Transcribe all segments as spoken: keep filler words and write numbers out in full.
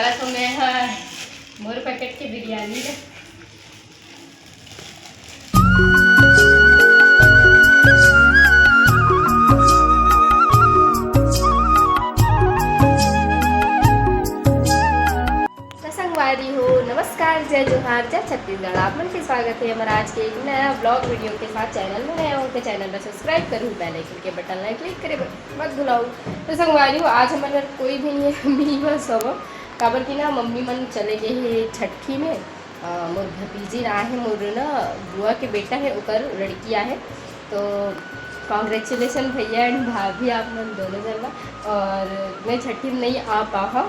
वाला तो मैं ह मोर पैकेट के बिरयानी ला। तो संगवारी हो, नमस्कार, जय जोहार, जय छत्तीसगढ़। आप मन के स्वागत है हमारे आज के एक नया ब्लॉग वीडियो के साथ। चैनल में नया हो तो चैनल ला सब्सक्राइब करू, बेल आइकन के बटन ला क्लिक करे बर मत भुलाऊ। तो संगवारी हो, आज हमारे घर कोई भी नहीं है, मी बस हवो, काबर कि ना मम्मी मन चले गए हे छट्ठी में। अ, मोर भतीजी ना है, मोर ना बुआ के बेटा है, ओकर लड़की आहे। तो कॉन्ग्रेचुलेशन भैया एंड भाभी, आप मन दोनों जन ला। और मैं छट्ठी में नहीं आ पाहा,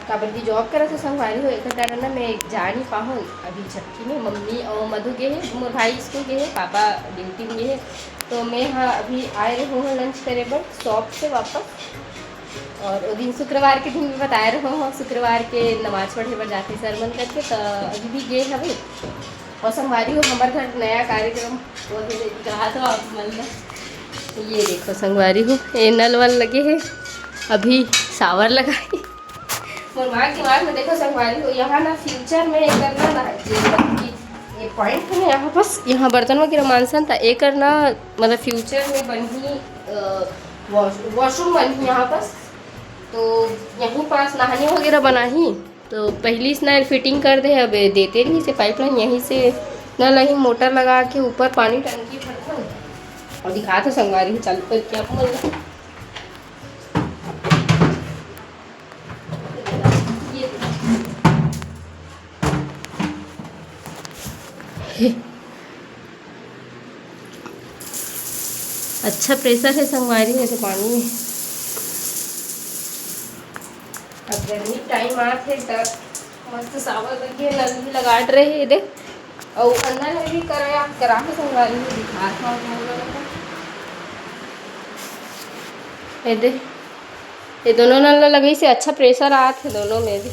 काबर कि जॉब करत हो संगवारी हो, एकर कारण ना मैं जा नहीं पाहूँ अभी छट्ठी में। मम्मी और मधु गे हे, मोर भाई स्कूल गे हे, पापा ड्यूटी में गे हे। तो मैं हाँ अभी आए रहे हूँ लंच करे बर शॉप से वापस। और वो दिन शुक्रवार के दिन भी बताए रहे हूँ, शुक्रवार के नमाज पढ़े बर जाते सर मन करके, तो अभी भी गे हवे। और संगवारी हो, हमारे घर नया कार्यक्रम वो भी कहा तो आप मन ला ये देखो संगवारी हो, ये नल वल लगे है, अभी सावर लगाई। मोर माँ के दिमाग में देखो संगवारी हो, यहाँ ना फ्यूचर में ये करना ना, ये कि ये पॉइंट है ना यहाँ पास, यहाँ बर्तन वगैरह मानसन था, ये करना मतलब फ्यूचर में बनही, अ, वॉश-, वॉशरूम बनही यहाँ पास। तो यहीं पास नहाने वगैरह बनाही। तो पहली से नल फिटिंग कर दे, अब देते नहीं से पाइपलाइन, यहीं से नल ही मोटर लगा के ऊपर पानी टंकी भरथन। और दिखात हो संगवारी हो चालू करके आप मन ला। ये अच्छा प्रेशर है संगवारी में से पानी। अब गर्मी टाइम आत है तब मस्त सावर लगे, नल भी लगाट रहे हे दे। और अंदर में भी कराया, करा के संगवारी में दिखा था आप लोगों को। ये दे, ये दोनों नल ला लगई से अच्छा प्रेशर आत है दोनों में भी।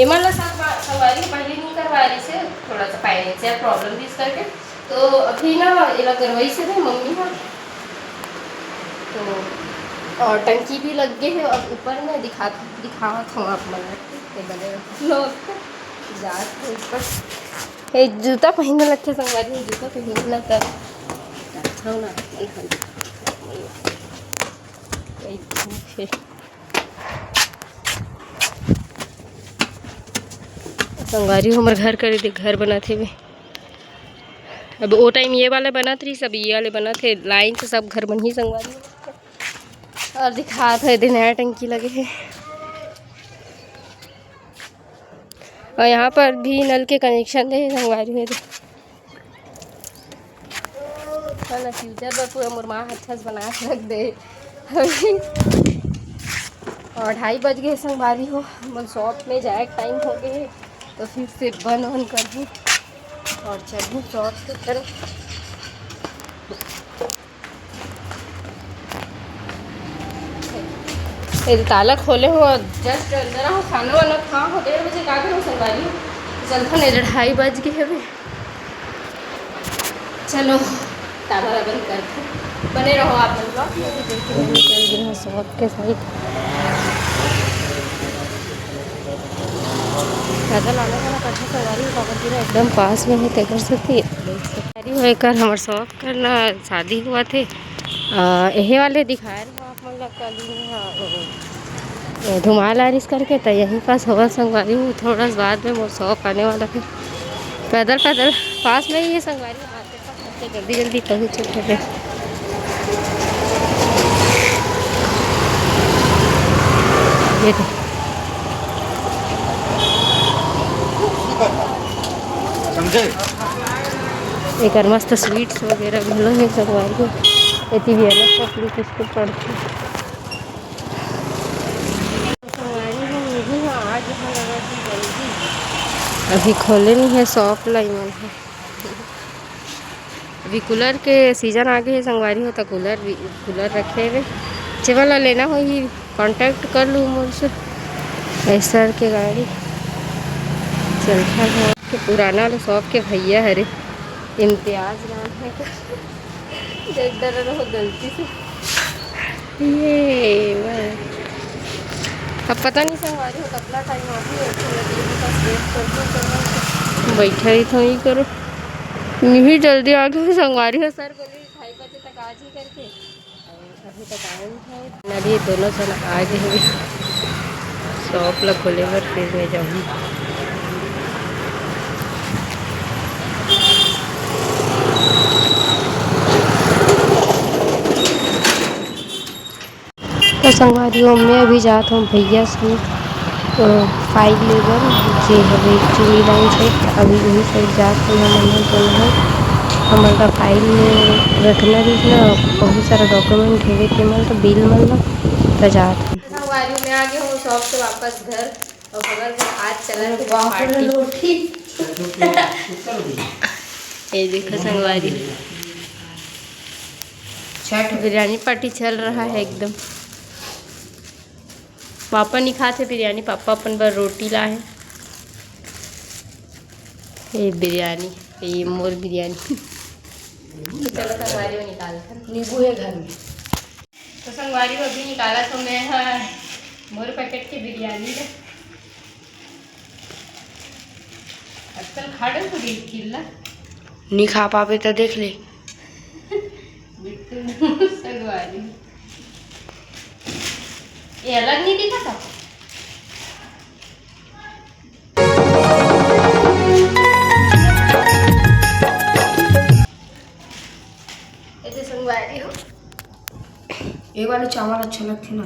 एमन ला सब बा-, संगवारी पहले नहीं करवा रही से, थोड़ा सा फाइनेंशियल प्रॉब्लम भी इस करके। तो अभी ना एला करवाई से थे मम्मी ना। तो और टंकी भी लग गए है। अब ऊपर में दिखा, दिखावत हूँ आप मन ला। ये बने लोग जात है ऊपर। ये जूता पहनने लगते संगवारी, जूता पहनने लगता। अच्छा ना। संगवारी हमर घर करे दे घर बनत हे बे। अब ओ टाइम ये वाला बनत रहिस, अब ये वाले बनत हे। लाइन से सब घर बनही संगवारी। और दिखात हे दे नया टंकी लगे हे। और यहाँ पर भी नल के कनेक्शन दे हे संगवारी हो दे। हाँ ना, फ्यूचर बर पूरा मोर माँ अच्छा से बना के रख दे। और ढाई बज गए संगवारी हो, मोर शॉप में जाए के टाइम हो गए, तो फिर से बंद वन करबो और चलबो शॉप के तरफ। ये ताला खोले हो, जस्ट अंदर हो, खाना वाना खा हो, डेढ़ बजे का करो संगवारी हो, चलता नहीं, ढाई बज गए हवे। चलो, ताला बंद करते, बने रहो आप मन vlog में। देखिए, मैं निकल गई हूँ शॉप के साइड। पैदल आने वाला कठिन संगवारी हो, काबर कि ना एकदम पास में है, तेकर सेती। अरे हो, एकर हमर शॉप करना शादी हुआ थे। आ, यही वाले दिखाए रहो आप मन ला कल ही, हाँ, ओ, ओ, धुमाल आरिस करके, तो यहीं पास होगा संगवारी हो। थोड़ा सा बाद में मोर शॉप आने वाला है। पैदल, पैदल पास में ही है संगवारी हो। जल्दी जल्दी पहुँच चुके हैं। ये दे। समझे? एकर मस्त स्वीट्स वगैरह घलो हे संगवारी हो। एती भी अलग सा प्लेट स्कूल पड़थे। संगवारी हो, यही ह, आज ह लगा कि जल्दी। अभी खोले नहीं है शॉप ला इमन ह। अभी कूलर के सीजन आगे हे संगवारी हो, त कूलर भी, कूलर रखे हवे। जेमन ला लेना होही, कॉन्टैक्ट कर लू मोर से। एसर के गाड़ी चलता है। के पुराना वाला शॉप के भैया हरे, इम्तियाज नाम है का? देख डर रहो गलती से। ये वाह। अब पता नहीं संगवारी हो कतना टाइम आही, एक ठो लगे ही बस वेट करके चलना। बैठा ही तो ही करो, नहीं जल्दी आ गए संगवारी हो। सर बोले ढाई बजे तक आ जी करके, अभी तक आए नहीं है। अभी दोनों जन आ गए हैं शॉप ला खोले बर, फिर मैं जाऊँ। तो संगवारी हो, मैं अभी जात हूँ भैया से, अ, फाइल ले बर, जे हवे चुनी लाइन से। अभी वही साइड जात हूँ, हमन ह दोनों ह। हमन का फाइल में रखना रहिस ना, बहुत सारा डॉक्यूमेंट हवे, ते मन तो बिल मन ला, त जात हूँ। संगवारी हो, मैं आ गया हूँ शॉप से वापस घर, और हमारे घर आज चला है बाप रे, पार्टी। लोठी। ये देखो संगवारी, छठ बिरयानी पार्टी चल रहा है एकदम। पापा नहीं खाते बिरयानी, पापा अपन बर रोटी ला है। ये बिरयानी, ये मोर बिरयानी। चलो संगवारी हो निकाल कर। नींबू है घर में। तो संगवारी हो अभी निकाला तो मैं हा मोर पैकेट के बिरयानी ला। आजकल खाड़े पूरी किल्ला। नहीं खा पावे तो देख ले। बिट्टू संगवारी। ये अलग नहीं दिखा था। ऐसे संगवारी हो। ये वाले चावल अच्छा लगते ना।